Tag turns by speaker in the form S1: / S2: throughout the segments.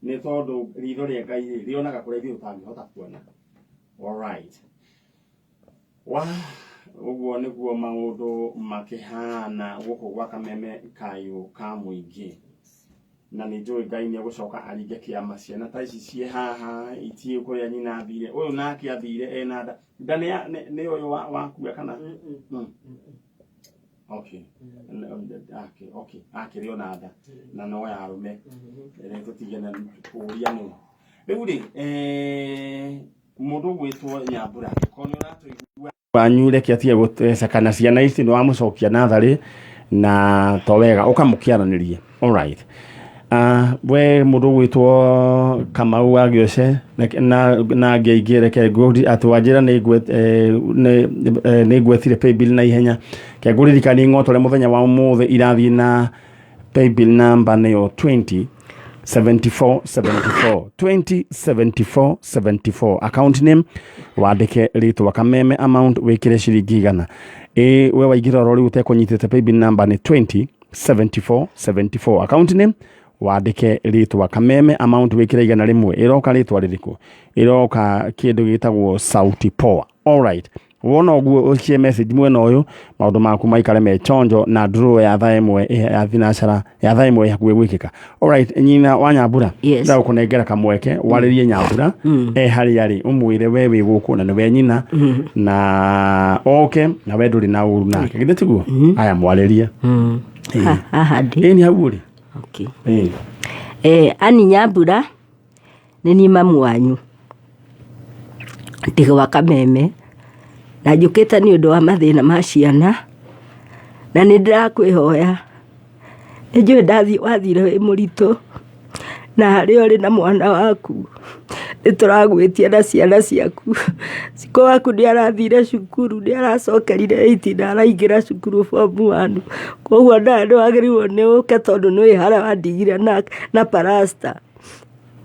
S1: Nĩ tondũ ritho rĩa Ngai rĩ, rĩonaga kũrĩa ithuĩ tũtangĩhota kuona. Alright. Wa ũguo nĩguo maũndũ makĩhana gũkũ gwa Kameme Kayũ ka mũingĩ. Na nĩ njũĩ Ngai nĩ egũcoka aringe kĩama ciana ta ici ciĩ haha itiũĩ kũrĩa nyina athire. Ũyũ nake athire ena nda. Nda nĩ nĩ ũyũ wakua kana? Okay. Okay. Akĩrĩ ona nda na no ya arũme. Rĩu tũtige na kũũria nũ. Rĩu rĩ, mũndũ ũgwĩtwo Nyambura, angĩkorwo nĩ ũratũigua wanyu reke atige gũteceka na ciana ici nĩ wamũcokia natharĩ na to wega ũkamũkĩaranĩrie. Alright. We mũndũ ũgwĩtwo Kamau wa Gĩoce na angĩ aingĩ reke ngũri atĩ wanjĩra nĩ ngwetire paybill na ihenya ke ngũririkanie ng'otore mũthenya wa ũmũthĩ irathiĩ na paybill number nĩyo 20 74 74 20 74 74 account name wandĩke rĩtwa Kameme, amount wĩkĩre ciringi 100. Ĩ we waingĩra oro rĩu ũtekũnyitĩte, paybill number nĩ 20 74 74, account name wandĩke rĩtwa Kameme, amount wĩkĩre 100. Ĩroka rĩtwa rĩrĩkũ? Ĩroka kĩndũ gĩtagwo Sauti Poa. Alright, wona ũguo ũcie message mwena ũyũ maũndũ maku maikare me chonjo na draw ya thaa 1 ya thinacara ya thaa 1 hakuhĩ gwĩkĩka. Alright, nyina wa Nyambura.
S2: Yes.
S1: Ndagũkũnengera kamweke warĩrie Nyambura e harĩa arĩ, ũmwĩre we wĩ gũkũ na nĩwe nyina na oke na we ndũrĩ na ũru nake, githĩ tiguo? Aya, mwarĩrie.
S2: Haha ndĩ.
S1: Ĩ nĩ hau ũrĩ.
S2: Okay.
S1: Ĩ.
S2: Ani Nyambura, nĩ niĩ mamu wanyu ndĩ gwa Kameme na njũkĩte nĩ ũndũ wa mathĩna ma ciana na nĩ ndĩrakwĩhoya. Nĩ njũĩ ndathiĩ wathire wĩ mũritũ na harĩa ũrĩ na mwana waku nĩ tũragwĩtia na ciana ciaku. Cikũ waku nĩ arathire cukuru, nĩ aracokerire eight na araingĩra cukuru form one. Koguo nawe nĩ wagĩrĩirwo nĩ ũke tondũ nĩ ũĩ harĩa wandigire na plaster.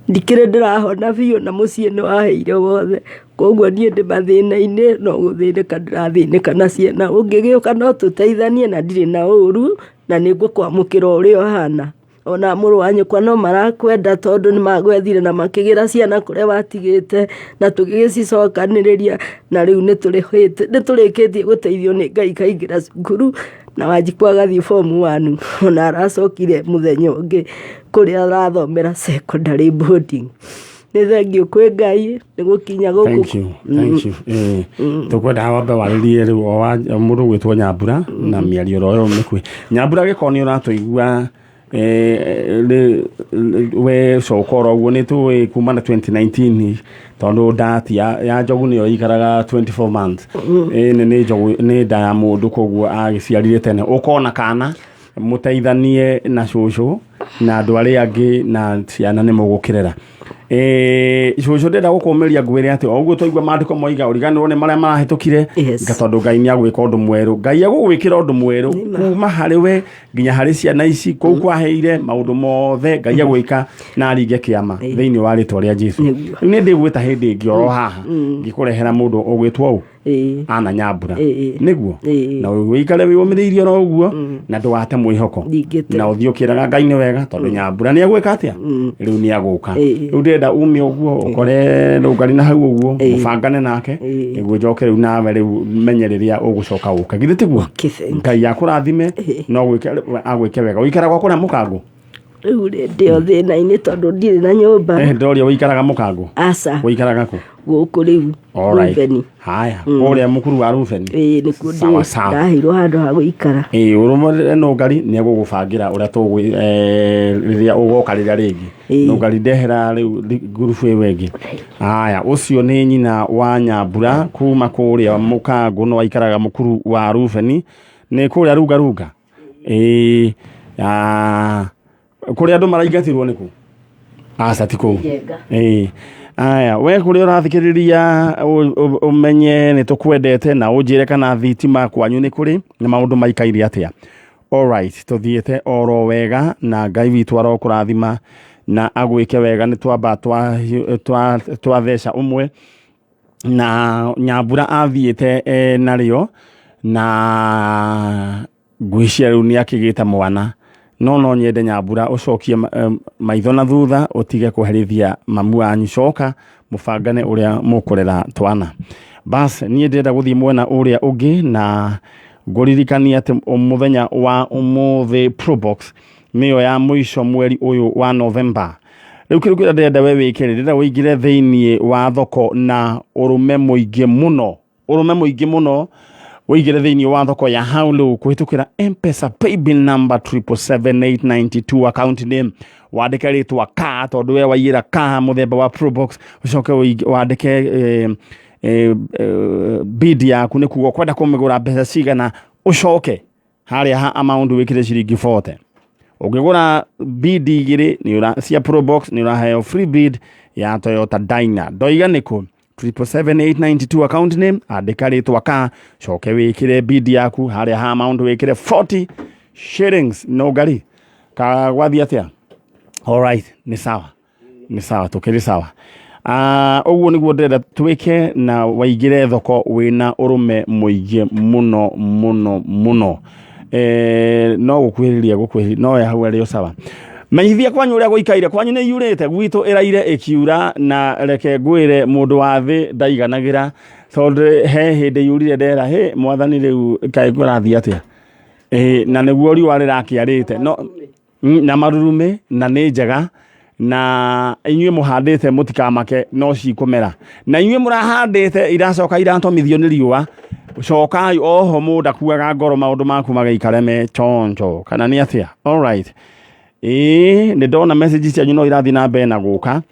S2: Ndikĩrĩ ndĩrahona biũ na mũciĩ nĩ waheire wothe, koguo niĩ ndĩ mathĩna-inĩ no gũthĩnĩka ndĩrathĩnĩka na ciana. Ũngĩgĩũka no tũteithanie na ndirĩ na ũru na nĩ ngũkwamũkĩra ũrĩa ũhana. Ona mũrũ wa nyũkwa no marakwenda tondũ nĩ magwethire na makĩgĩra ciana kũrĩa watigĩte na tũgĩgĩcicokanĩrĩria na rĩu nĩ tũrĩkĩtie gũteithio nĩ Ngai ikaingĩra cukuru na Wanjikũ agathiĩ form one, ona aracokire mũthenya ũngĩ kũrĩa arathomera secondary boarding. Nĩ thengiũ kwĩ Ngai nĩ gũkinya gũkũ.
S1: Thank you, thank you. Tũkwendaga wambe warĩrie rĩu o wa mũndũ ũgwĩtwo Nyambura na mĩario oro ĩyo mĩkuhĩ. Nyambura, gĩkorwo nĩ ũratũigua, we coka oro ũguo nĩ tũĩ kuma na 2019 tondũ ndati ya njogu nĩyo ĩikaraga 24 months. Nĩ njogu nĩ nda ya mũndũ, koguo agĩciarire tene ũkona kana mũteithanie na cũcũ na andũ arĩa angĩ na ciana nĩ mũgũkĩrera. Cũcũ, ndĩrenda gũkũmĩria ngwĩre atĩ o ũguo twaigua maandĩko moiga ũriganĩrwo nĩ marĩa marahĩtũkire.
S2: Yes.
S1: Nga tondũ Ngai nĩ agwĩka ũndũ mwerũ, Ngai agũgwĩkĩra ũndũ mwerũ kuma harĩ we nginya harĩ ciana ici kũu kwaheire maũndũ mothe Ngai agwĩka na aringe kĩama thĩinĩ wa rĩtwa rĩa Jesu.
S2: Nĩguo.
S1: Rĩu nĩ ndĩgwĩta hĩndĩ ĩngĩ oro haha ngĩkũrehera mũndũ ũgwĩtwo ũ ana Nyambura. Nĩguo. Na ũikare wĩyũmĩrĩirie oro ũguo na ndũgate mwĩhoko.
S2: Ndingĩte.
S1: Na ũthiĩ ũkĩraga Ngai nĩ wega tondũ Nyambura nĩ agwĩka atĩa, rĩu nĩ agũka. Rĩu ndĩrenda ume ũguo ũkore rũngari na hau ũguo mũbangane nake nĩguo njoke rĩu nawe rĩu menye rĩrĩa ũgũcoka ũke, githĩ tiguo?
S2: Okay, thank you.
S1: Ngai akũrathime no gwĩke agwĩke wega. Ũikaraga kũrĩa mũkango?
S2: Rĩu rĩ, ndĩ o thĩna-inĩ tondũ ndirĩ na nyũmba.
S1: Ndoria ũikaraga mũkango?
S2: Aca.
S1: Ũikaraga kũ?
S2: Gũkũ rĩu.
S1: Alright.
S2: Rubeni.
S1: Haya, kũrĩa mũkuru wa Rubeni.
S2: Ĩĩ, nĩkuo
S1: Sawa,
S2: ndĩ
S1: sawa.
S2: ndaheirwo handũ ha gũikara.
S1: Ĩĩ, ũrũmĩrĩre nũngari nĩ egũgũbangĩra ũrĩa tũgwĩ rĩrĩa ũgoka rĩrĩa rĩngĩ. Nũngari ndehera rĩu ngurubu ĩyo ĩngĩ. Haya, ũcio nĩ nyina wa Nyambura kuma kũrĩa mũkango no aikaraga mũkuru wa Rubeni nĩ kũrĩa Rungarunga. Ĩĩ, kũrĩa andũ maraingatirwo nĩ kũ? Aca, ti kũu.
S2: Njenga.
S1: Ĩĩ. Aya, we kũrĩa ũrathikĩrĩria ũmenye nĩ tũkwendete na ũnjĩre kana thitima kwanyu nĩ kũrĩ na maũndũ maikaire atĩa. Alright, tũthiĩte oro wega na Ngai witũ arokũrathima na agwĩke wega. Nĩ twamba twatheca ũmwe na Nyambura athiĩte narĩo na ngwĩciria rĩu nĩ akĩgĩte mwana. No nyende Nyambura ũcokie maitho na thutha, ũtige kũherithia mamu wanyu, coka mũbangane ũrĩa mũkũrera twana. Bas, niĩ ndĩrenda gũthiĩ mwena ũrĩa ũngĩ na ngũririkania atĩ mũthenya wa ũmũthĩ Probox nĩyo ya mũico mweri ũyũ wa November. Rĩu kĩndũ kĩrĩa ndĩrenda we wĩke rĩ, ndĩrenda ũingĩre thĩiniĩ wa thoko na ũrũme mũingĩ mũno, ũrũme mũingĩ mũno, ũingĩre thĩiniĩ wa thoko ya Haulu kũhĩtũkĩra M-Pesa paybill number 777892, account name wandĩke rĩtwa ka, tondũ we waiyĩra ka mũthemba wa Probox, ũcoke wandĩke bid yaku nĩ kuga ũkwenda kũmĩgũra mbeca cigana, ũcoke harĩa ha amount wĩkĩre ciringi 40. Ũngĩgũra bid igĩrĩ cia Probox nĩ ũraheo free bid ya Toyota Dyna. Ndoiga nĩkũ? 777892, account name andĩka rĩtwa ka, coke wĩkĩre bid yaku harĩa ha amount wĩkĩre 40 shillings. No ngari ka gwathiĩ atĩa? Alright, nĩ sawa, nĩ sawa, tũkĩrĩ sawa. Ũguo nĩguo ndĩrenda twĩke na waingĩre thoko wĩna ũrũme mũingĩ mũno mũno mũno. No gũkuhĩrĩria gũkuhĩrĩria no ya hau arĩ o sawa. Menyithia kwanyu ũrĩa gũikaire, kwanyu nĩ yurĩte, gwitũ ĩraire ĩkiura, na reke ngwĩre mũndũ wa thĩ ndaiganagĩra, tondũ he hĩndĩ yurire ndera hĩ mwathani rĩu kaĩ kũrathiĩ atĩa? Na nĩguo riũa rĩrakĩarĩte no na marurumĩ, na nĩ njega, na inyuĩ mũhandĩte mũtikamake, no cikũmera, na inyuĩ mũrahandĩte iracoka iratomithio nĩ riũa, cokai oho, mũndũ akuaga ngoro, maũndũ maku magaikare me chonjo, kana nĩ atĩa? Alright, ĩĩ nĩ ndona message cianyu no irathiĩ na mbere na gũka,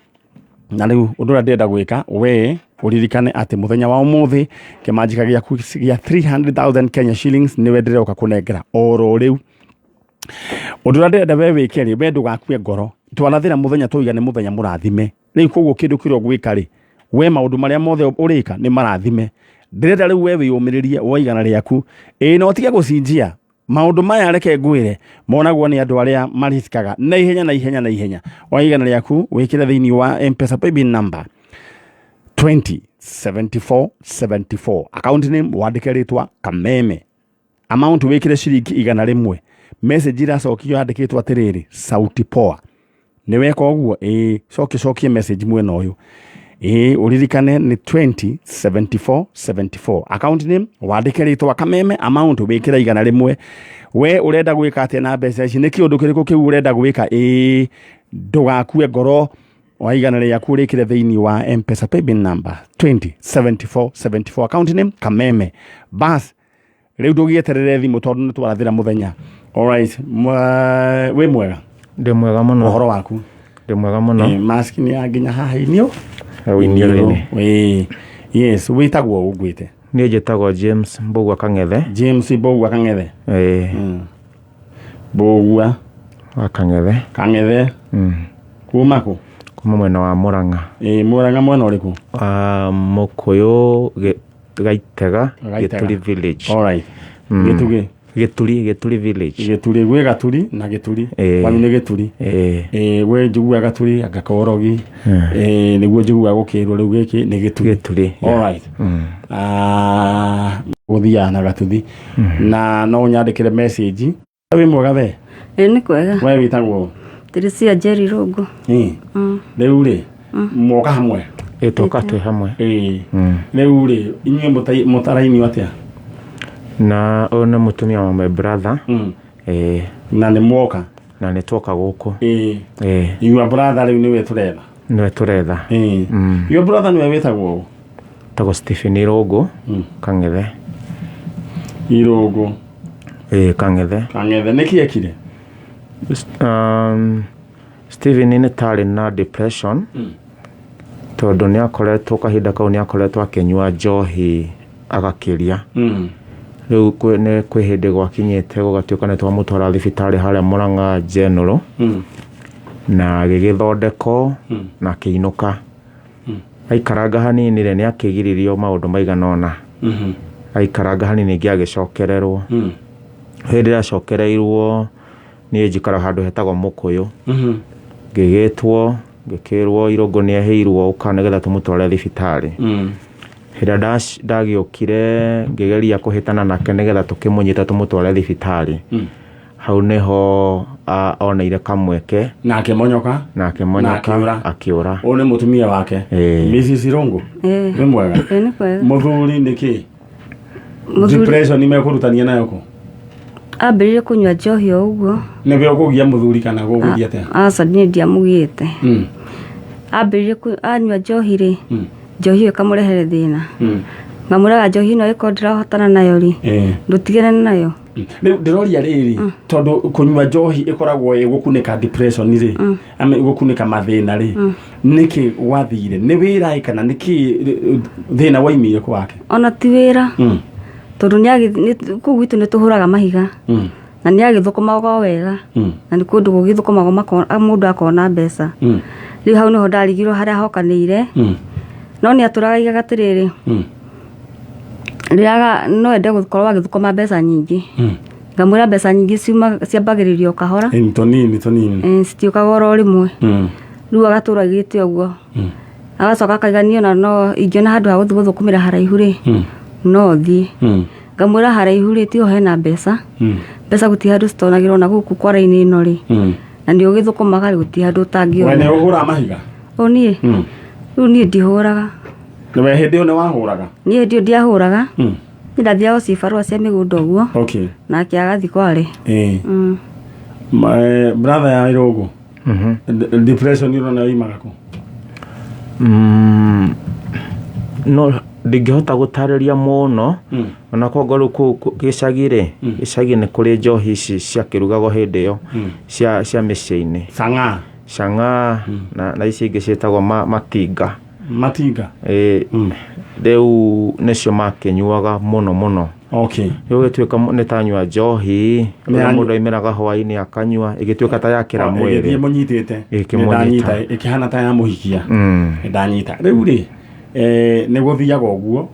S1: na rĩu ũndũ ũrĩa ndĩrenda gwĩka, we ũririkane atĩ mũthenya wa ũmũthĩ kĩmanjĩka gĩaku gĩa 300,000 Kenya shillings nĩwe ndĩroka kũnengera oro rĩu. Ũndũ ũrĩa ndĩrenda we wĩke rĩ, we ndũgakue ngoro, twarathĩra mũthenya tũiga nĩ mũthenya mũrathime. Rĩu koguo kĩndũ kĩrĩa ũgwĩka rĩ, we maũndũ marĩa mothe ũrĩka nĩ marathime. Ndĩrenda rĩu we wĩyũmĩrĩrie woe igana rĩaku, ĩĩ na ũtige gũcinjia maũndũ maya. Reke ngwĩre, monagwo nĩ andũ arĩa maritikaga na ihenya na ihenya na ihenya. Oya igana rĩaku wĩkĩre thĩinĩ wa M-Pesa paybill number 20 74 74, account name wandĩke rĩtwa Kameme, amount wĩkĩre ciringi 100. Message iracokio yandĩkĩtwo atĩrĩrĩ, "Sauti poa." Nĩ weka ũguo? Ĩĩ, cokie cokie message mwena ũyũ. Ĩĩ, ũririkane nĩ 20 74 74, account name wandĩke rĩtwa Kameme, amount wĩkĩre 100. We ũrenda gwĩka atĩa na mbeca ici? Nĩ kĩũndũ kĩrĩkũ kĩu ũrenda gwĩka? Ĩĩ, ndũgakue ngoro, wa igana rĩaku ũrĩkĩre thĩinĩ wa M-Pesa paybill number 20 74 74, account name Kameme. Bas, rĩu ndũgĩeterere thimũ tondũ nĩ twarathĩra mũthenya. Alright, wĩ mwega?
S3: Ndĩ mwega mũno.
S1: Ũhoro waku?
S3: Ndĩ mwega mũno.
S1: Mask nĩ ya nginya haha inio.
S3: Hau iniũrũ-inĩ.
S1: Ĩĩ, yes, wĩtagwo ũngwĩte?
S3: Niĩ njĩtagwo James Mbũgua Kang'ethe.
S1: James Mbũgua Kang'ethe.
S3: Ĩĩ.
S1: Mbũgua
S3: wa Kang'ethe.
S1: Kang'ethe. Kuma kũ?
S3: Kuma mwena wa Mũrang'a.
S1: Ĩĩ, Mũrang'a mwena ũrĩkũ?
S3: Wa Mũkũyũ, Gaitega.
S1: Gaitega.
S3: Gĩturi village.
S1: Alright, Gĩtugĩ.
S3: Gĩturi village.
S1: Gĩturi, gwĩ Gaturi na Gĩturi.
S3: Ĩĩ.
S1: Kwanyu nĩ Gĩturi?
S3: Ĩĩ.
S1: Ĩĩ, gwĩ njiguaga Gaturi anga Korogi. Ĩĩ, nĩguo njiguaga gũkĩrwo rĩu gĩkĩ nĩ Gĩturi.
S3: Gĩturi, yeah.
S1: Alright. Gũthiaga na gatuthi na no ũnyandĩkĩre message. Wĩ mwega we?
S4: Ĩ, nĩ kwega.
S1: We wĩtagwo?
S4: Teresia Njeri Rũngũ.
S1: Ĩĩ. Rĩu rĩ, mwoka hamwe?
S3: Ĩĩ, twoka twĩ hamwe.
S1: Ĩĩ. Rĩu rĩ, inyuĩ mũtarainio atĩa?
S3: Na ũyũ nĩ mũtumia wa my brother. Ĩĩ.
S1: Na nĩ mwoka?
S3: Na nĩ twoka gũkũ.
S1: Ĩĩ.
S3: Ĩĩ.
S1: Your brother rĩu nĩwe tũretha?
S3: Nĩwe tũretha.
S1: Ĩĩ. Your brother nĩwe wĩtagwo ũ?
S3: Tagwo Stephen Irũngũ Kang'ethe.
S1: Irũngũ.
S3: Ĩĩ, Kang'ethe.
S1: Kang'ethe. Nĩkĩ ekire?
S3: Stephen nĩ tarĩ na depression, tondũ nĩ akoretwo kahinda kau nĩ akoretwo akĩnyua njohi agakĩria. Rĩu nĩ kwĩ hĩndĩ gwakinyĩte gũgatuĩka nĩ twamũtwara thibitarĩ harĩa Mũrang'a General, na agĩgĩthondekwo na akĩinũka. Aikaranga hanini rĩ, nĩ akĩgiririo maũndũ maigana ũna. Aikaranga hanini ningĩ agĩcokererwo. Hĩndĩ ĩrĩa acokereirwo, niĩ njikaraga handũ hetagwo Mũkũyũ. Ngĩgĩtwo, ngĩkĩrwo Irũngũ nĩ ehĩirwo, ũka nĩgetha tũmũtware thibitarĩ. Hĩndĩ ĩrĩa ndagĩũkire, ngĩgeria kũhĩtana nake nĩgetha tũkĩmũnyite tũmũtware thibitarĩ. Hau nĩho oneire kamweke
S1: Na akĩmonyoka.
S3: Na akĩmonyoka.
S1: Akĩũra.
S3: Akĩũra.
S1: Ũyũ nĩ mũtumia wake.
S3: Ĩĩ.
S1: Mrs. Irũngũ.
S4: Ĩĩ.
S1: Nĩ mwega.
S4: Ĩĩ nĩ kwega.
S1: Mũthuri nĩ kĩ?
S4: Mũthuri
S1: Depression mekũrutania nayo kũ?
S4: Ambĩrĩrie kũnyua njohi o ũguo.
S1: Nĩwe ũkũgia mũthuri kana gũgũthiĩ atĩa?
S4: Aca, niĩ ndiamũgĩte. Ambĩrĩrie anyua njohi rĩ, njohi ĩyo ĩkamũrehere thĩna. Ngamwĩraga njohi ĩno ĩkorwo ndĩrahotana nayo rĩ, ndũtigane nayo.
S1: Rĩu ndĩroria rĩrĩ, tondũ kũnyua njohi ĩkoragwo ĩgũkunĩka depression rĩ, ama ĩgũkunĩka mathĩna rĩ, nĩkĩ gwathire? Nĩ wĩra ĩ kana nĩkĩ thĩna waimire kũ wake?
S4: Ona ti wĩra, tondũ kũu gwitũ nĩ tũhũraga mahiga na nĩ agĩthũkũmaga o wega, na nĩ kũndũ gũgĩthũkũmagwo mũndũ akona mbeca. Rĩu hau nĩho ndarigirwo harĩa hokanĩire. No nĩ atũraga aigaga atĩrĩrĩ, rĩraga no ende gũkorwo agĩthũkũma mbeca nyingĩ. Ngamwĩra mbeca nyingĩ ciambagĩrĩrio kahora.
S1: Ĩ, tũnini tũnini.
S4: Citiũkaga oro rĩmwe. Rĩu agatũra aigĩte ũguo. Agacoka akaiga niĩ ona no ingĩona handũ ha gũthiĩ gũthũkũmĩra haraihu rĩ, no thiĩ. Ngamwĩra haraihu rĩ, tiho hena mbeca. Mbeca gũtirĩ handũ citonagĩrwo na gũkũ kwara-inĩ ĩno rĩ, na nĩ ũgĩthũkũmaga rĩ, gũtirĩ handũ
S1: We
S4: ũtangĩona.
S1: nĩ ũhũraga mahiga?
S4: O niĩ? Rĩu niĩ ndihũraga.
S1: Nĩwe hĩndĩ ĩyo nĩ wahũraga?
S4: Niĩ hĩndĩ ĩyo ndiahũraga. Niĩ ndathiaga o cibarũa cia mĩgũnda ũguo. Nake agathiĩ kware.
S1: Brother ya Irũngũ, depression ĩrona yoimaga kũ?
S3: No ndingĩhota gũtarĩria mũno. Ona korwo rĩu kũu gĩcagi rĩ, gĩcagi nĩ kũrĩ njohi ici ciakĩrugagwo hĩndĩ ĩyo cia mĩciĩ-inĩ.
S1: Chang'aa.
S3: Chang'aa na ici ingĩ ciĩtagwo matinga.
S1: Matinga.
S3: Ĩĩ. Rĩu nĩcio makĩnyuaga mũno mũno. Rĩu ĩgĩtuĩka nĩ tanyua njohi,
S1: Nĩ
S3: ũrĩa mũndũ aimĩraga hwaĩ-inĩ akanyua, ĩgĩtuĩka ta yakĩra
S1: Ĩgĩthiĩ
S3: mwĩrĩ.
S1: mũnyitĩte.
S3: Ĩkĩmũnyita.
S1: Nĩndanyita, ĩkĩhana ta yamũhikia. Nĩndanyita. Rĩu rĩ, nĩ gũthiaga ũguo.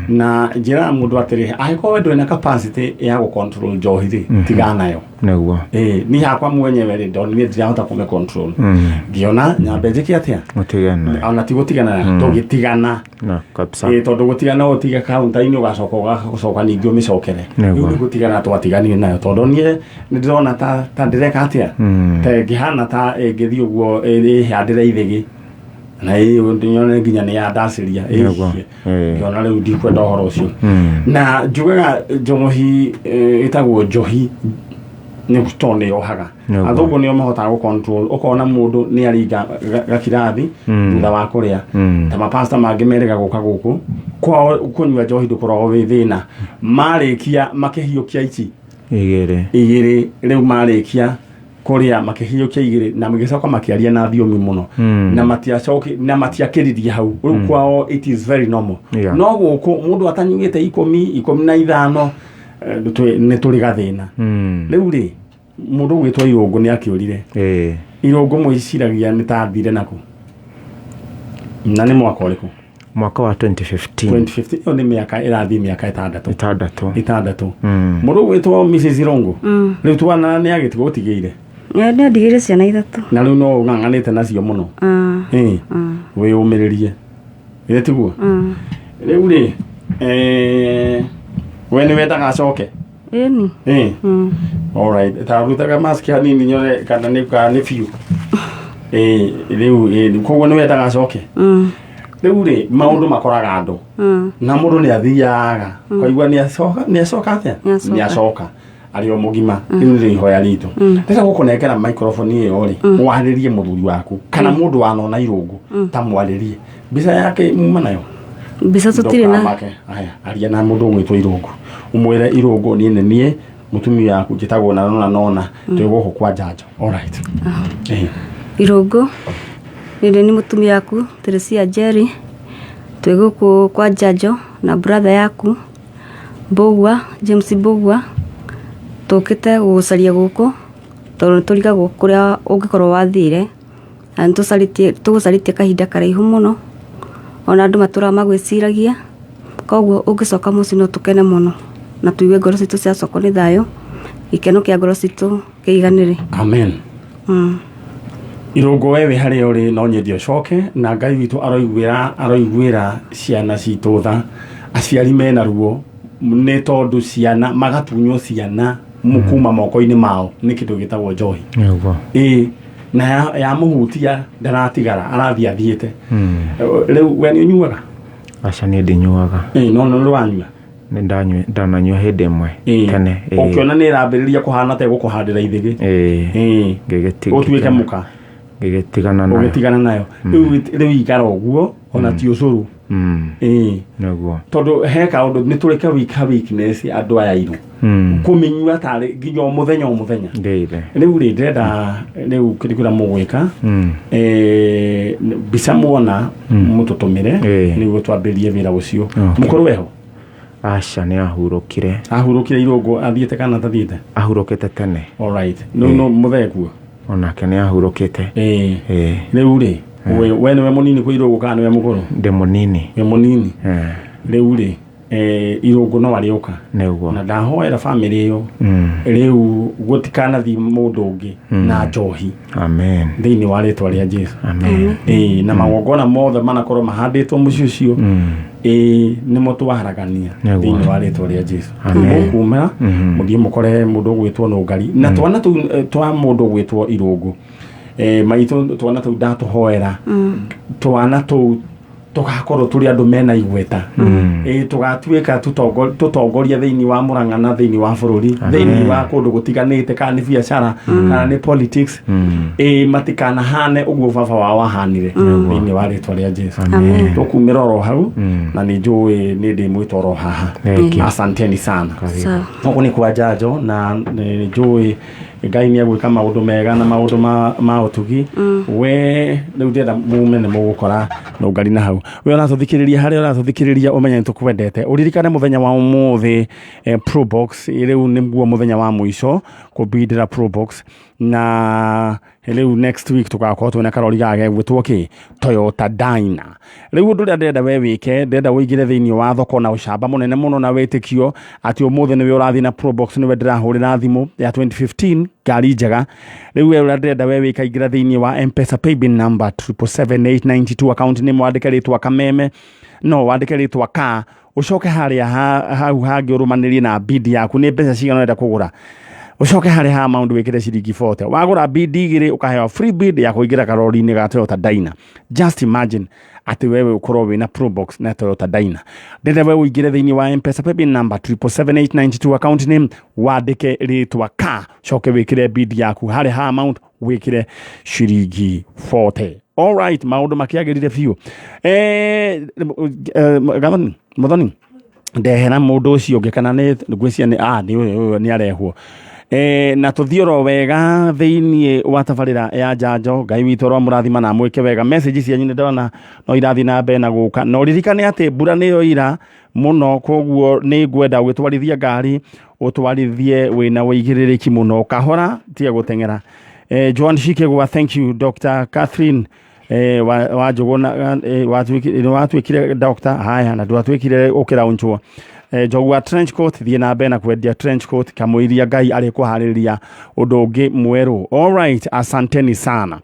S1: Na njĩraga mũndũ atĩrĩ, angĩkorwo we ndũrĩ na capacity ya gũ control njohi rĩ, tigana nayo.
S3: Nĩguo.
S1: Niĩ hakwa mwenyewe rĩ, ndonire ndirahota kũmĩ control. Ngĩona nyambe njĩke atĩa?
S3: Mũtigane nayo.
S1: Ona ti gũtigana nayo, tũgĩtigana.
S3: Na kabisa.
S1: Tondũ gũtigana ũtige kaunta-inĩ ũgacoka ũgacoka ningĩ ũmĩcokere.
S3: Nĩguo.
S1: Rĩu nĩ gũtigana twatiganire nayo, tondũ niĩ nĩ ndĩrona ta ndĩreka atĩa, ta ĩngĩhana ta ĩngĩthiĩ ũguo ĩhandĩre ithĩgĩ na nyone nginya nĩ yandacĩria.
S3: Nĩguo.
S1: Ngĩona rĩu ndikwenda ũhoro ũcio. Na njugaga njohi ĩtagwo njohi nĩ tondũ nĩ yohaga.
S3: Nĩguo.
S1: Athũngũ nĩo mahotaga gũ control, ũkona mũndũ nĩ aringa gakirathi thutha wa kũrĩa. Ta mapasta mangĩ merĩga gũka gũkũ kwao kũnyua njohi ndũkoragwo wĩ thĩna, marĩkia makĩhiũkia ici
S3: Igĩrĩ.
S1: Igĩrĩ. Rĩu marĩkia kũrĩa makĩhiũkia igĩrĩ na magĩcoka makĩaria na thiomi mũno, na matiacoki na matiakĩririe hau. Rĩu kwao it is very normal. No gũkũ mũndũ atanyuĩte 10, 15, nĩ tũrĩ gathĩna. Rĩu rĩ, mũndũ ũgwĩtwo Irũngũ nĩ akĩũrire. Irũngũ mwĩciragia nĩ ta athire nakũ, na nĩ mwaka ũrĩkũ?
S3: Mwaka wa 2015.
S1: 2015, ĩyo nĩ mĩaka ĩrathiĩ mĩaka 6.
S3: 6.
S1: 6. Mũndũ ũgwĩtwo Mrs. Irũngũ, rĩu twana nĩ agĩtigwo ũtigĩire?
S4: Nĩ andigĩire ciana 3.
S1: Na rĩu no ũng'ang'anĩte nacio mũno?
S4: Ah.
S1: Ĩĩ, wĩyũmĩrĩrie, githĩ tiguo? Rĩu rĩ, we nĩ wendaga acoke?
S4: Ĩni.
S1: Ĩĩ. Alright, ta rutaga mask hanini nyone kana nĩ biũ. Ĩĩ, rĩu ĩĩ, koguo nĩ wendaga acoke? Rĩu rĩ, maũndũ makoraga andũ, na mũndũ nĩ athiaga kaigua nĩ acoka, nĩ acoka atĩa?
S4: Nĩ acoka.
S1: Nĩ acoka arĩ o mũgima. Rĩu nĩ ihoya ritũ. Ndĩrenda gũkũnengera microphone ĩyo rĩ, warĩrie mũthuri waku kana mũndũ wanona Irũngũ, ta mwarĩrie. Mbica yake muma nayo?
S4: Mbica tũtirĩ na.
S1: Ndũkamake. Aya, aria na mũndũ ũgwĩtwo Irũngũ, ũmwĩre Irũngũ, niĩ nĩ niĩ mũtumia waku, njĩtagwo na nona nona, twĩ gũkũ kwa Njanjo. Alright.
S4: Irũngũ, niĩ nĩ mũtumia waku Teresia Njeri, twĩ gũkũ kwa Njanjo na brother yaku Mbũgua, James Mbũgua, tũkĩte gũgũcaria gũkũ tondũ nĩ tũrigagwo kũrĩa ũngĩkorwo wathire, na nĩ tũgũcarĩtie kahinda karaihu mũno, ona andũ matũraga magwĩciragia, koguo ũngĩcoka mũciĩ no tũkene mũno na tũigue ngoro citũ ciacokwo nĩ thayũ, gĩkeno kĩa ngoro citũ kĩiganĩre.
S1: Amen. Irũngũ, we wĩ harĩa ũrĩ, no nyende ũcoke, na Ngai witũ aroiguĩra ciana citũ tha. Aciari mena ruo nĩ tondũ ciana magatunywo ciana. Kuma moko-inĩ mao nĩ kĩndũ gĩtagwo njohi.
S3: Nĩguo.
S1: Ĩĩ, na yamũhutia ndaratigara, arathiĩ athiĩte. Rĩu we nĩ ũnyuaga?
S3: Aca, niĩ ndinyuaga.
S1: Ĩĩ, no nĩ wanyua?
S3: Nĩ ndananyua hĩndĩ ĩmwe tene, ĩĩ.
S1: Ũkĩona nĩ ĩrambĩrĩria kũhana ta ĩgũkũhandĩra ithĩgĩ?
S3: Ĩĩ.
S1: Ĩĩ. Ũtuĩke mũka.
S3: Ngĩgĩtigana nayo.
S1: Ũgĩtigana nayo. Rĩu ikara ũguo, ona ti ũcũrũ. Ĩĩ.
S3: Nĩguo.
S1: Tondũ he kaũndũ nĩ tũrĩ ka weakness andũ aya airũ, kũmĩnyua tarĩ nginya o mũthenya o mũthenya.
S3: Ndĩire.
S1: Rĩu rĩ, ndĩrenda rĩu kĩrĩ kĩrĩa mũgwĩka, mbica muona mũtũtũmĩre nĩguo twambĩrĩrie wĩra ũcio. Mũkũrũ weho?
S3: Aca, nĩ ahurũkire.
S1: Ahurũkire irũngũ athiĩte kana atathiĩte?
S3: Ahurũkĩte tene.
S1: Alright, rĩu no mũthee kuo?
S3: Onake nĩ ahurũkĩte.
S1: Ĩĩ.
S3: Ĩĩ.
S1: Rĩu rĩ, we nĩwe mũnini kwĩ irũngũ kana nĩwe mũkũrũ?
S3: Ndĩ mũnini.
S1: Wĩ mũnini. Rĩu rĩ, irũngũ no arĩũka.
S3: Nĩguo.
S1: Na ndahoera bamĩrĩ ĩyo rĩu gũtikanathiĩ mũndũ ũngĩ na njohi.
S3: Amen.
S1: Thĩinĩ wa rĩtwa rĩa Jesu.
S3: Amen.
S1: Ĩĩ, na magongona mothe manakorwo mahandĩtwo mũciĩ ũcio, ĩĩ, nĩmo twaharagania thĩinĩ wa rĩtwa rĩa Jesu.
S3: Amen.
S1: Mũkumĩra mũthiĩ mũkore mũndũ ũgwĩtwo Nũngari na twana tũu twa mũndũ ũgwĩtwo Irũngũ. Maitũ, twana tũu ndatũhoera, twana tũu tũgakorwo tũrĩ andũ mena igweta. Ĩĩ, tũgatuĩka tũtongoria thĩinĩ wa Mũrang'a na thĩinĩ wa bũrũri, thĩinĩ wa kũndũ gũtiganĩte, kana nĩ biacara kana nĩ politics. Ĩĩ, matikanahane ũguo baba wao ahanire, thĩinĩ wa rĩtwa rĩa Jesu.
S3: Amen.
S1: Tũkumĩra oro hau, na nĩ njũĩ nĩ ndĩmwĩta oro haha.
S3: Thank you.
S1: Asanteni sana.
S4: Sawa.
S1: Gũkũ nĩ kwa njanjo, na nĩ njũĩ Ngai nĩ egwĩka maũndũ mega na maũndũ ma ũtugi. We rĩu ndĩrenda mume nĩ mũgũkora Nũngari na hau. We ũratũthikĩrĩria, harĩa ũratũthikĩrĩria, ũmenye nĩ tũkwendete. Ũririkane mũthenya wa ũmũthĩ, Probox, rĩu nĩguo mũthenya wa mũico kũbindĩra Probox, na rĩu next week tũgakorwo twĩna karori gaga gegwĩtwo kĩ Toyota Dyna. Rĩu ũndũ ũrĩa ndĩrenda we wĩke, ndĩrenda ũingĩre thĩinĩ wa thoko na ũcamba mũnene mũno na wĩtĩkio atĩ ũmũthĩ nĩwe ũrathiĩ na Probox, nĩwe ndĩrahũrĩra thimũ ya 2015, ngari njega. Rĩu we ũrĩa ndĩrenda we wĩke, ingĩra thĩinĩ wa M-Pesa paybill number 777892, account nĩ mwandĩke rĩtwa Kameme, no wandĩke rĩtwa ka, ũcoke harĩa hau hangĩ ũrũmanĩrie na bid yaku, nĩ mbeca cigana ũrenda kũgũra. Ũcoke harĩa ha maũndũ wĩkĩre ciringi 40. Wagũra bid igĩrĩ, ũkaheo free bid ya kũingĩra karori-inĩ ga Toyota Dyna. Just imagine atĩ wewe ũkorwo wĩna Probox na Toyota Dyna. Ndĩrenda we ũingĩre thĩinĩ wa M-Pesa paybill number 777892, account name wandĩke rĩtwa ka, coke wĩkĩre bid yaku, harĩa ha amount wĩkĩre ciringi 40. Alright, maũndũ makĩagĩrire biũ. Gathoni Muthoni, ndehera mũndũ ũcio ũngĩ, kana nĩ ngwĩciria nĩ nĩ ũyũ nĩ arehwo. Na tũthiĩ oro wega thĩinĩ wa tabarĩra ya njanjo. Ngai witũ oro mũrathima na amwĩke wega. Message cianyu nĩ ndona no irathiĩ na mbere na gũka, na ũririkane atĩ mbura nĩyo ira mũno, koguo nĩ ngwenda ũgĩtwarithia ngari ũtwarithie wĩna ũigĩrĩrĩki mũno, kahora, tiga gũteng'era. Joan Shikegwa, thank you. Dr. Catherine wa Njũgũna, watuĩkire doctor haya na ndwatuĩkire ũkĩraunchwo. Njogu wa trench coat, thiĩ na mbere na kwendia trench coat kamũiria Ngai arĩ kũharĩrĩria ũndũ ũngĩ mwerũ. Alright, asanteni sana.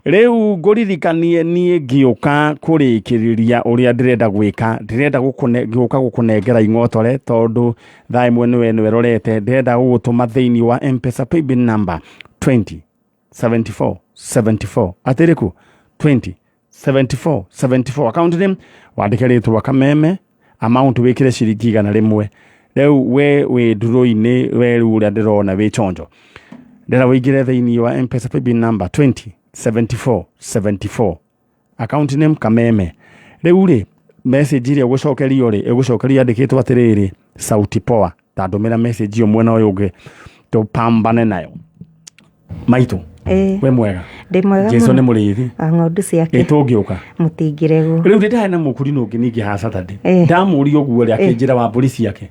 S1: Rĩu ngũririkanie niĩ ngĩũka kũrĩkĩrĩria ũrĩa ndĩrenda gwĩka, ndĩrenda gũka gũkũnengera ing'otore, tondũ thaa ĩmwe nĩwe ĩrorete. Ndĩrenda gũgũtũma thĩinĩ wa M-Pesa paybill number 20 74 74, atĩrĩku 20 74 74, account name wandĩke rĩtwa Kameme, amount wĩkĩre ciringi 100. Rĩu we wĩ nduro-inĩ, we rĩu ũrĩa ndĩrona wĩ chonjo, ndĩrenda ũingĩre thĩinĩ wa M-Pesa paybill number 20 74 74, account name Kameme. Rĩu rĩ, message ĩrĩa ũgũcokerio rĩ, ĩgũcokerio yandĩkĩtwo atĩrĩrĩ, "Sauti poa." Ta ndũmĩra message ĩyo mwena ũyũ ũngĩ tũpambane nayo. Maitũ, we mwega?
S5: Ndĩ mwega.
S1: Jesu
S5: mũno.
S1: nĩ mũrĩithi.
S5: Wa ng'ondu ciake.
S1: Ĩ tũngĩũka.
S5: Mũtingĩregwo.
S1: Rĩu ndĩ na mũkũrinũ ũngĩ ningĩ ha Saturday, ndamũria ũguo rĩ, akĩnjĩra wa mbũri ciake.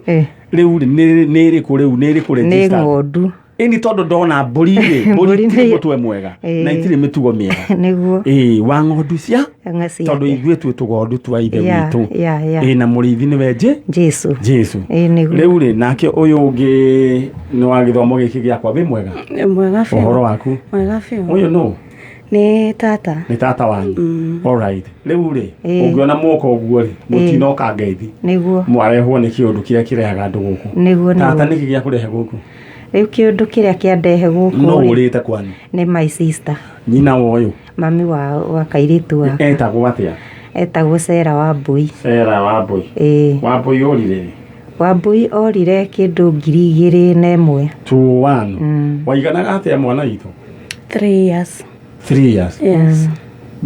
S1: Rĩu rĩ, nĩ ĩrĩkũ rĩu, nĩ ĩrĩkũ
S5: Nĩ
S1: registered?
S5: ng'ondu.
S1: Ĩni tondũ ndona mbũri rĩ, mbũri
S5: Mbũri
S1: itirĩ mũtwe mwega na itirĩ mĩtugo mĩega.
S5: Nĩguo.
S1: Ĩĩ, wa ng'ondu cia
S5: Ng'a ciake.
S1: Tondũ ithuĩ twĩ tũgondu twa ithe witũ.
S5: Ya.
S1: Ĩ na mũrĩithi nĩwe nje
S5: Jesu.
S1: Jesu.
S5: Ĩĩ, nĩguo.
S1: Rĩu rĩ, nake ũyũ ũngĩ nĩ wa gĩthomo gĩkĩ gĩakwa. Wĩ mwega?
S4: Mwega biũ.
S1: Ũhoro waku?
S4: Mwega biũ.
S1: Ũyũ nũ?
S4: Nĩ tata.
S1: Nĩ tata wanyu. Alright, rĩu rĩ, ũngĩona mwoka ũguo rĩ, mũtinoka ngeithi.
S5: Nĩguo.
S1: Mwarehwo nĩ kĩũndũ kĩrĩa kĩrehaga andũ gũkũ.
S5: Nĩguo.
S1: Tata,
S5: Nĩguo.
S1: nĩkĩ gĩa kũrehe gũkũ?
S5: Rĩu kĩũndũ kĩrĩa kĩandehe gũkũ
S1: No
S5: rĩ,
S1: ũrĩte kwanyu?
S5: Nĩ my sister.
S1: Nyina wa ũyũ?
S5: Mami wa kairĩtu wa.
S1: Etagwo atĩa?
S5: Etagwo Sera Wambui.
S1: Sera Wambui.
S5: Ĩĩ.
S1: Wambui ũrire rĩ?
S5: Wambui orire kĩndũ 2001.
S1: 21. Waiganaga atĩa mwana witũ?
S6: 3 years.
S1: 3 years.
S6: Yes.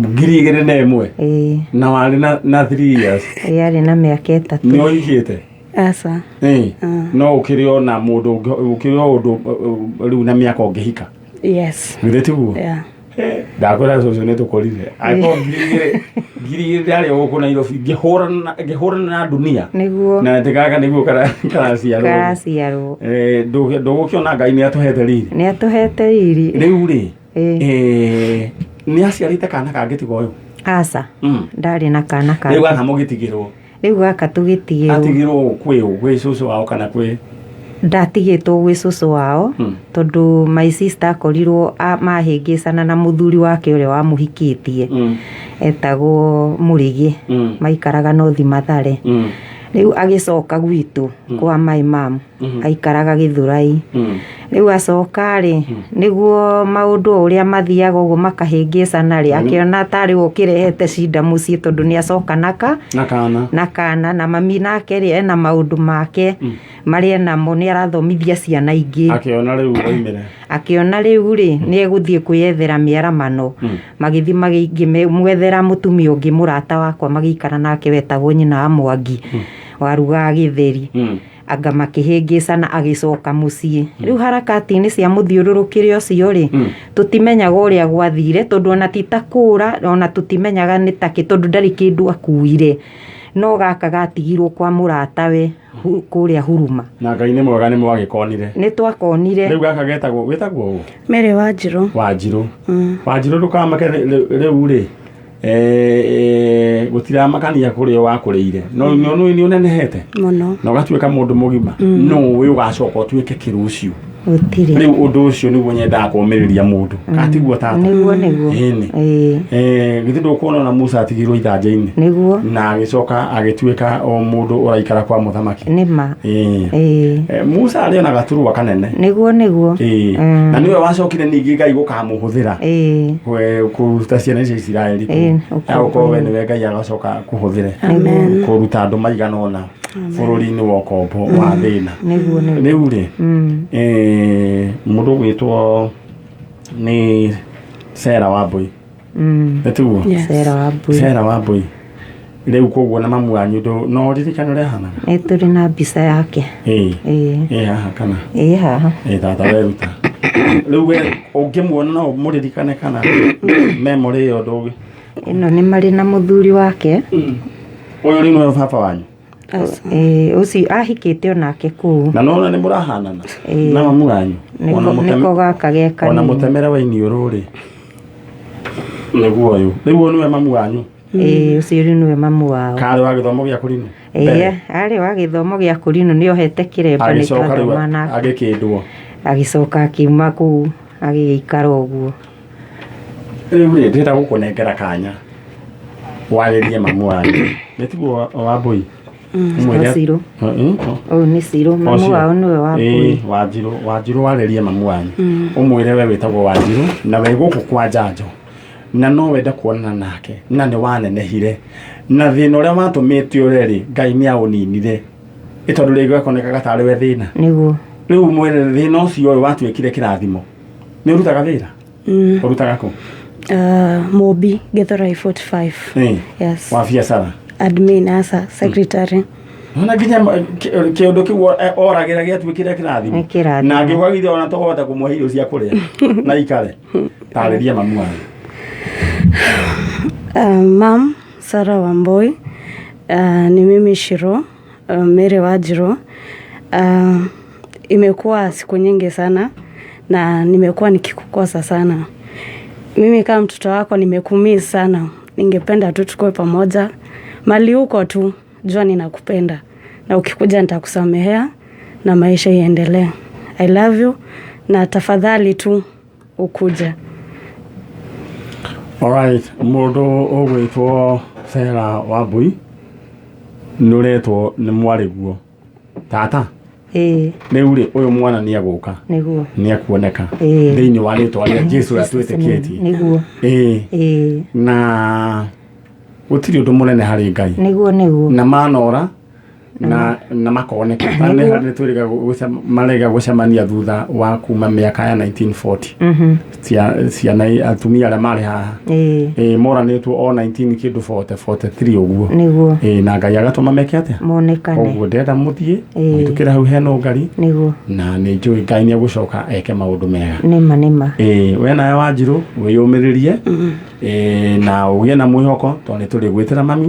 S1: 2001?
S5: Ĩĩ.
S1: Na warĩ na 3 years?
S5: Ĩĩ, arĩ na mĩaka 3.
S1: Nĩ ũhikĩte?
S6: Aca.
S1: Ĩĩ. No ũkĩrĩ o na mũndũ ũkĩrĩ o ũndũ rĩu na mĩaka ũngĩhika?
S6: Yes.
S1: Githĩ tiguo?
S6: Yeah.
S1: Ndakwĩra cũcũ nĩ tũkũrire. Angĩkorwo 2000 ndarĩ o gũkũ Nairobi ngĩhũrana na dunia.
S5: Nĩguo.
S1: Na ndĩgaga nĩguo karaciarwo.
S5: Karaciarwo.
S1: Ndũgũkĩona Ngai nĩ atũhete riri.
S5: Nĩ atũhete riri.
S1: Rĩu rĩ, nĩ aciarĩte kana kangĩ tiga ũyũ?
S5: Aca. Ndarĩ na kana kangĩ.
S1: Rĩu gaka mũgĩtigĩrwo?
S5: Rĩu gaka tũgĩtigĩrwo.
S1: Atigĩrwo kwĩ ũ? Gwĩ cũcũ wao kana kwĩ?
S5: Ndatigĩtwo gwĩ cũcũ wao, tondũ my sister akorirwo mahĩngĩcana na mũthuri wake ũrĩa wamũhikĩtie. Etagwo Mũrĩgĩ. Maikaraga North Mathare. Rĩu agĩcoka gwitũ kwa my mom. Aikaraga Gĩthũrai. Rĩu acoka rĩ, nĩguo maũndũ o ũrĩa mathiaga ũguo makahĩngĩcana rĩ, akĩona tarĩ we ũkĩrehete cinda mũciĩ tondũ nĩ acoka
S1: na kana.
S5: Na kana, na mami nake rĩ, ena maũndũ make marĩa enamo, nĩ arathomithia ciana ingĩ.
S1: Akĩona rĩu oimĩre.
S5: Akĩona rĩu rĩ, nĩ egũthiĩ kwĩyethera mĩaramano. Magĩthiĩ magĩmwethera mũtumia ũngĩ mũrata wakwa, magĩikara nake wetagwo nyina wa Mwangi, warugaga gĩtheri. Anga makĩhĩngĩcana agĩcoka mũciĩ. Rĩu harakati-inĩ cia mũthiũrũrũkĩre ũcio rĩ, tũtimenyaga ũrĩa gwathire, tondũ ona ti ta kũra, ona tũtimenyaga nĩ takĩ, tondũ ndarĩ kĩndũ akuire. No gaka gatigirwo kwa mũratawe kũrĩa Huruma.
S1: Na Ngai nĩ mwega nĩ mwagĩkonire.
S5: Nĩ twakonire.
S1: Rĩu gaka wĩtagwo ũ?
S6: Mary Wanjirũ.
S1: Wanjirũ. Wanjirũ ndũkamake rĩu rĩ, gũtiramakania kũrĩa wakũrĩire. No nĩ ũnenehete.
S6: Mũno.
S1: Na ũgatuĩka mũndũ mũgima. No ũĩ ũgacoka ũtuĩke kĩrũcio.
S5: Gũtirĩ.
S1: Rĩu ũndũ ũcio nĩguo nyendaga kũũmĩrĩria mũndũ. Katiguo tata?
S5: Nĩguo, nĩguo.
S1: Ĩni. Githĩ ndũkuona na Musa atigirwo ithanjĩ-inĩ?
S5: Nĩguo.
S1: Na agĩcoka agĩtuĩka o mũndũ ũraikara kwa mũthamaki.
S5: Nĩma.
S1: Musa arĩ ona gaturwa kanene.
S5: Nĩguo, nĩguo.
S1: Na nĩwe wacokire ningĩ Ngai gũkamũhũthĩra. Kũruta ciana cia Isiraeli kũu. Agũkorwo we nĩwe Ngai agacoka kũhũthĩre. Kũruta andũ maigana ũna bũrũri-inĩ wa ũkombo wa thĩna.
S5: Nĩguo, nĩguo.
S1: Rĩu rĩ, mũndũ ũgwĩtwo nĩ Sera Wambui. Nĩ tiguo?
S5: Yes. Sera Wambui.
S1: Sera Wambui. Rĩu koguo na mamu wanyu no ririkane ũrĩa ahanaga?
S5: Nĩ tũrĩ na mbica yake.
S1: Ĩĩ haha kana?
S5: Ĩĩ haha.
S1: Ĩĩ tata weruta. Rĩu we ũngĩmuona no ũmũririkane kana memory ĩyo ndũgĩ?
S5: Ĩno nĩ marĩ na mũthuri wake.
S1: Ũyũ rĩu nĩwe baba wanyu?
S5: Ũcio ahikĩte onake kũu.
S1: Na nona nĩ mũrahanana na mamu wanyu.
S5: Nĩko gaka ge
S1: Ona
S5: kanini.
S1: mũtemere wa iniũrũ rĩ, nĩguo ũyũ. Rĩu ũyũ nĩwe mamu wanyu?
S5: Ĩĩ, ũcio rĩu nĩwe mamu wao.
S1: Karĩ wa gĩthomo gĩa kũrinũ?
S5: Ĩĩ, arĩ wa gĩthomo gĩa kũrinũ, nĩ ohete kĩremba nĩ
S1: Agĩcoka rĩu
S5: twathoma nake.
S1: agĩkĩndwo.
S5: Agĩcoka akiuma kũu agĩgĩikara ũguo.
S1: Rĩu rĩ, ndĩrenda gũkũnengera kanya warĩrie mamu wanyu. Nĩ tiguo Wambui?
S5: Ũmwĩre. Ũyũ nĩ Cirũ, mamu wao nĩwe Wambui.
S1: Wanjirũ, Wanjirũ warĩrie mamu wanyu. Ũmwĩre we wĩtagwo Wanjirũ na we gũkũ kwa Njanjo. Na no wende kuonana nake na nĩ wanenehire. Na thĩna ũrĩa watũmĩte ũre rĩ, Ngai nĩ aũninire. Ĩ tondũ rĩngĩ gakonekaga tarĩ we thĩna.
S5: Nĩguo.
S1: Rĩu mwĩre thĩna ũcio ũyũ watuĩkire kĩrathimo. Nĩ ũrutaga wĩra? Ũrutaga kũ?
S6: Mobi, Githurai 45. Yes.
S1: Wa biacara?
S6: Admin, asa, secretary.
S1: Ona nginya kĩũndũ kĩu oragĩra gĩatuĩkire kĩrathimo.
S5: Nĩ kĩrathimo.
S1: Na ngĩgwagithia ona tũkũhota kũmũhe irio cia kũrĩa. Na ikare. Tarĩria mamu wanyu.
S6: Mam, Sarah Wambui. Ni mimi Shiro, Mary Wanjiru. Imekuwa siku nyingi sana na nimekuwa nikikukosa sana. Mimi kama mtoto wako nimekumiss sana. Ningependa tu tukue pamoja. Mali huko tu, jua ninakupenda. Na ukikuja nitakusamehea na maisha iendelee. I love you na tafadhali tu ukuje.
S1: All right, mũndũ ũgwĩtwo Sarah Wambui nĩ ũretwo nĩ mwarĩguo. Tata?
S5: Ĩĩ.
S1: Rĩu rĩ, ũyũ mwana nĩ egũka.
S5: Nĩguo.
S1: Nĩ ekuoneka.
S5: Ĩĩ.
S1: Thĩinĩ wa rĩtwa rĩa Jesu ũrĩa twĩtĩkĩtie.
S5: Nĩguo.
S1: Ĩĩ.
S5: Ĩĩ.
S1: Na gũtirĩ ũndũ mũnene harĩ Ngai.
S5: Nĩguo nĩguo.
S1: Na manora na makoneka.
S5: Nĩguo.
S1: Nĩ twĩrĩga marega gũcemania thutha wa kuma mĩaka ya 1940. Ciana atumia arĩa marĩ haha.
S5: Ĩĩ.
S1: Ĩĩ, moranĩtwo o 19 kĩndũ 40 43 ũguo.
S5: Nĩguo.
S1: Ĩĩ, na Ngai agatũma meke atĩa?
S5: Monekane.
S1: Koguo ndĩrenda mũthiĩ
S5: Ĩĩ.
S1: mũhĩtũkĩre hau hena ũngari.
S5: Nĩguo.
S1: Na nĩ njũĩ Ngai nĩ egũcoka eke maũndũ mega.
S5: Nĩma nĩma.
S1: Ĩĩ, we nawe Wanjirũ wĩyũmĩrĩrie. Ĩĩ, na ũgĩe na mwĩhoko tondũ nĩ tũrĩgwĩtĩra mami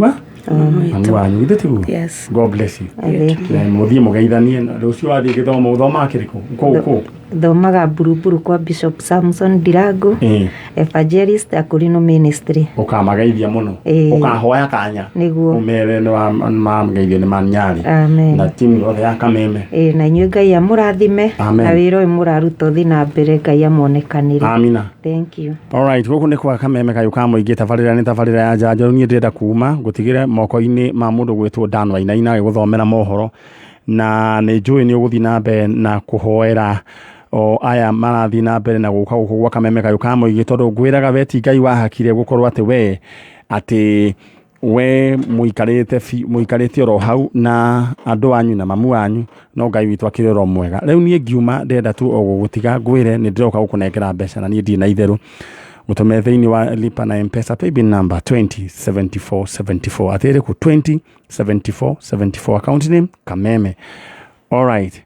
S1: wanyu githĩ tiguo?
S6: Yes.
S1: God bless you.
S5: Thank you.
S1: Na mũthiĩ mũgeithanie na rũciũ wathiĩ gĩthomo ũthomaga kĩrĩkũ? Kũ kũ?
S5: Thomaga Mburuburu kwa Bishop Samson Ndirangu.
S1: Ĩĩ.
S5: Evangelist Akorino Ministry.
S1: Ũkamageithia mũno.
S5: Ĩĩ.
S1: Ũkahoya kanya.
S5: Nĩguo.
S1: Ũmere nĩ mageithio nĩ manyarĩ.
S5: Amen.
S1: Na timu yothe ya Kameme.
S5: Ĩĩ, na inyuĩ Ngai amũrathime.
S1: Amen.
S5: Na wĩra ũyũ mũraruta ũthiĩ na mbere Ngai amuonekanĩre.
S1: Amina.
S5: Thank you.
S1: Alright, gũkũ nĩ kwa Kameme kayũ ka mũingĩ, tabarĩra nĩ tabarĩra ya njanjo. Niĩ ndĩrenda kuma ngũtigĩre moko-inĩ ma mũndũ gwĩtwo Dan Wainaina agĩgũthomera mohoro, na nĩ njũĩ nĩ ũgũthiĩ na mbere na kũhoera o aya marathiĩ na mbere na gũka gũkũ gwa Kameme kayũ ka mũingĩ, tondũ ngwĩraga we ti Ngai wahakire gũkorwo atĩ we atĩ we mũikarĩte oro hau na andũ anyu na mamu wanyu, no Ngai witũ akĩrĩ oro mwega. Rĩu niĩ ngiuma ndĩrenda tu o gũgũtiga ngwĩre nĩ ndĩroka gũkũnengera mbeca na niĩ ndirĩ na itherũ. Ũtũme thĩinĩ wa lipa na M-Pesa paybill number 207474 atĩ ĩrĩkũ? 207474, account name Kameme. Alright.